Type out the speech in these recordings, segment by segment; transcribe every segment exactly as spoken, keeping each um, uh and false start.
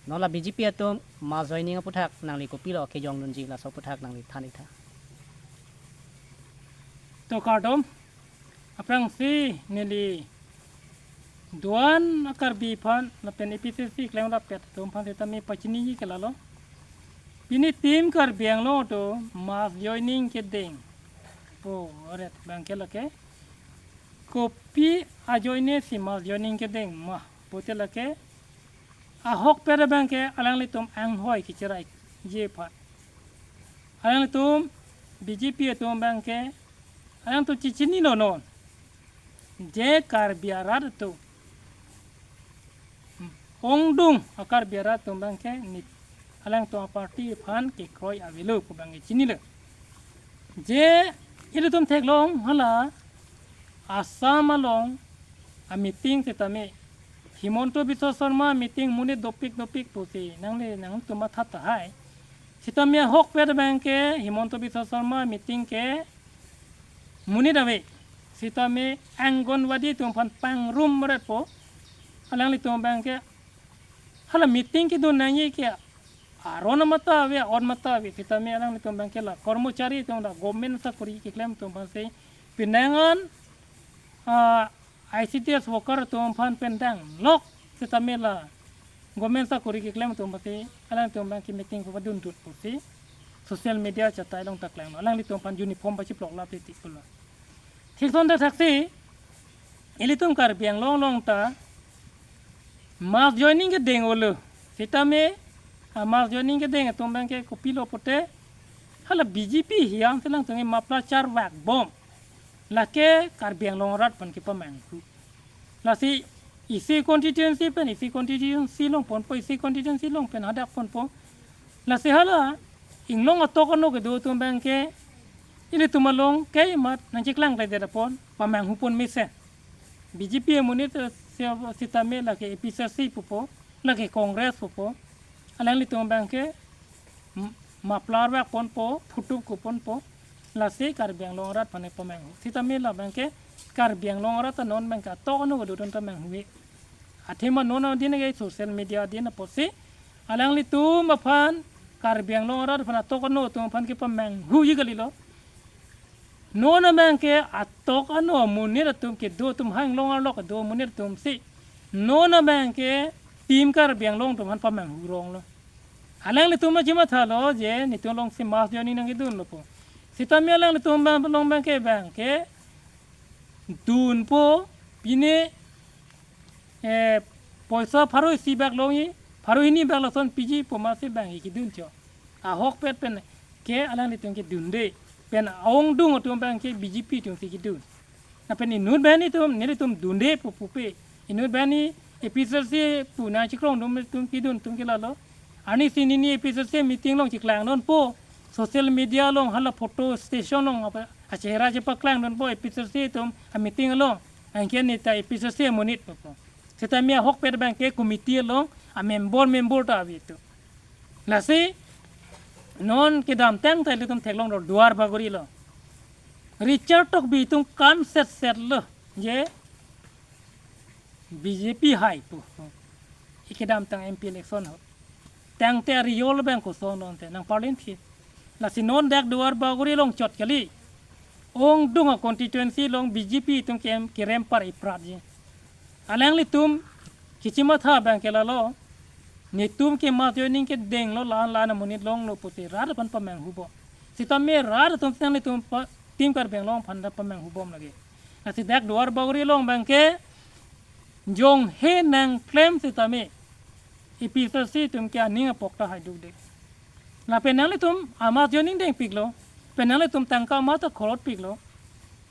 Non la B J P atum mass joining aputhak nangli kopilo kejongdunji, laso aputhak nangli than-ik tha. To kardom, aphrangsi neli do-an a-Karbi aphan lapen A P H L C keklem rapet atum aphan sitame pachiniji ke lalo. Pini Team Karbi Anglong atum mass joining kedengpo ret abangke lake, kopi ajoine si mass joining kedeng ma pute lake, ahokpet abangke alanglitum anghoi kecheraiji aphan. Alanglitum B J P atum abangke alangtum chechinilo non, je Karbi arat atum, ongdung a-Karbi arat atum abangke ni alangtum a-party aphan kekroi avelo pu abangke chinilo. Je ilitum theklong hala Assam along a-meeting sitame, Himanta Biswa Sarma meeting monit dopik dopik pusi nangli nangtum matha tahai. Sitame ahokpet abangke Himanta Biswa Sarma meeting ke monit ave. Sitame Anganwadi atum aphan pangrum retpo. Alanglitum abangke hala meeting kedun nangji ke aron amata ave, a-ot amata ave. Sitame alanglitum abangke la kormochari atum, la government sakori keklem atum aphansi penang an, ah, I C D S worker atum aphan pen danglok sitame la government sakori keklem atum aphansi alangtum abangke meeting ko padun dut pusi social media chatai along ta klanglo. Alanglitum aphan uniform pachiplok lap titi pulo. Thik ason ta thaksi, ilitum Karbi Anglong along ta mass joining kedeng olo. Sitame a-mass joining kedeng atum abangke kopilo pute, hala B J P hiam selang tungi muffler charvakbom. Lake Karbi Anglong arat aphan kepamanghu. Lasi isi constituency pen isi constituency along ponpo, isi constituency along pen hadak ponpo. Lasi hala inglong atok ano kedo atum abangke ilitum along ke mat nangcheklang kledetpon, pamanghu pon mesen. B J P amonit, eh, si-, sitame lake A P H L C pupo, lake Congress pupo. Alanglitum abangke m-, muffler vak ponpo, phutup ko ponpo. Lasi Karbi Anglong arat aphan pamanghu. Sitame la abangke Karbi Anglong arat ta non abangke atok ano kedo atum ta manghu-e. Athema non adin ke social media adin apotsi alanglitum aphan, Karbi Anglong arat aphan atok ano atum aphan kepamanghuji kalilo. Non abangke atok ano amonit atum kedo atum, ha inglong arlo kedo amonit atumsi non abangke Team Karbi Anglong atum aphan pamanghu ronglo. Alanglitum ma chimathalo je netum alongsi mass joining nangkedunlo pu. Sitame alanglitum abang along abangke abangke dunpo, pine, eh, poisa pharo isi bak longji, pharo hini bak lason piji pu masi abangke kedun cho. Ahokpet pen ke alanglitum kedunde, pen ongdung atum abangke B J P atumsi kedun. Lapen inut banghini atum, nelitum dunde pu pupe. Inut banghini A P H L C pu nangchekrong atum, atum kedun atum ke lalo. Arnisi nini A P H L C meeting along cheklangdunpo. Social media along hala photo station along apa, achehra chepaklangdunpo A P H L C atum a-meeting along. Anke neta A P H L C amonit pupo. Sitame ahokpet abangke committee along a-member member ta ave atum. Lasi non kedamtang ta ilitum theklonglo Duar Bagori along. Richard Tokbi atum kan setset lo je B J P hai pu. Kedamtang M P election ho. Tangte a-result abang koson non te nangparlin thi. Lasi non dak Duar Bagori along chot kali. Ongdung a-constituency along B J P atum ke kerem par ipratji. Alanglitum kechimatha abangke lalo. Netum ke mass joining kedenglo, la-an la-an amonit longlo pusi rat aphan pamanghupo. Sitame rat atum si nanglitum pa, Team Karbi Anglong aphan ta pamanghubom lagi. Lasi dak Duar Bagori along abangke jonghe nangklem sitame A P H L C atum ke aning apok ta haiduk dek. Lapen nanglitum a-mass joining dengpiklo, pen nanglitum tangka amat ta khorotpiklo,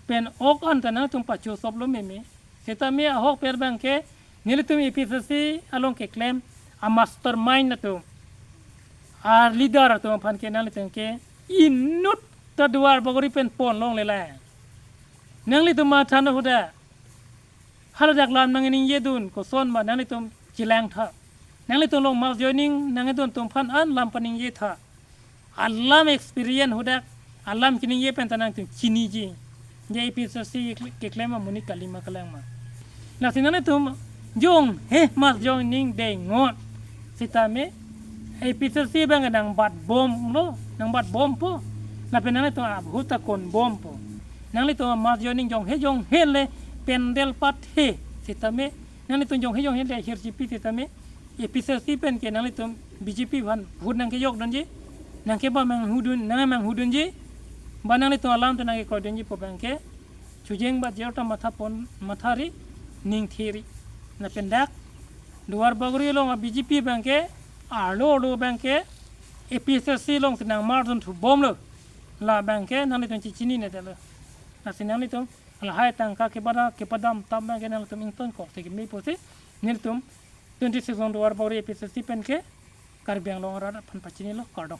pen ok an ta nangtum pachosoplo meme. Sitame ahokpet abangke nelitum A P H L C along keklem a-mastermind atum, a-leader atum aphan ke nanglitum ke inut ta Duar Bagori pen pon longle lang. Nanglitum matha non hadak. Haladak lam nangningjedun koson ma nanglitum chelang tha. Nanglitum along mass joining nangkedun atum aphan an lam paningje tha. Alam experience hadak, alam keningje pen ta nangtum chiniji. Je A P H L C keklem amonit kalima kalang ma. Lasi nanglitum jonghe mass joining deng non. Sitame A P H L C abang nangbat bomlo, nangbat bompo. Lapen nanglitum ahut ta kon bompo. Nanglitum mass joining jonghe jonghe le pandal pathe. Sitame nanglitum jonghe jonghe le hirchipi sitame A P H L C pen ke nanglitum B J P aphan vote nangkejok dunji. Nangkeba manghudun, nang manghudunji. Ba nanglitum alam ta nangkekroi dunji pu abang ke chojeng ba jor ta matha pon, mathari, ningtheri. Lapen dak Duar Bagori along a B J P abang ke arlo arlo abang ke A P H L C along si nangmardun thu bomlo. La abang ke nanglitum chechinine detlo. Lasi nanglitum lahai tangka kepada kepadam tam abang ke nanglitum ingtonkok te keme pusi nelitum twenty-six along Duar Bagori A P H L C pen ke Karbi Anglong arat aphan pachinilo, kardom.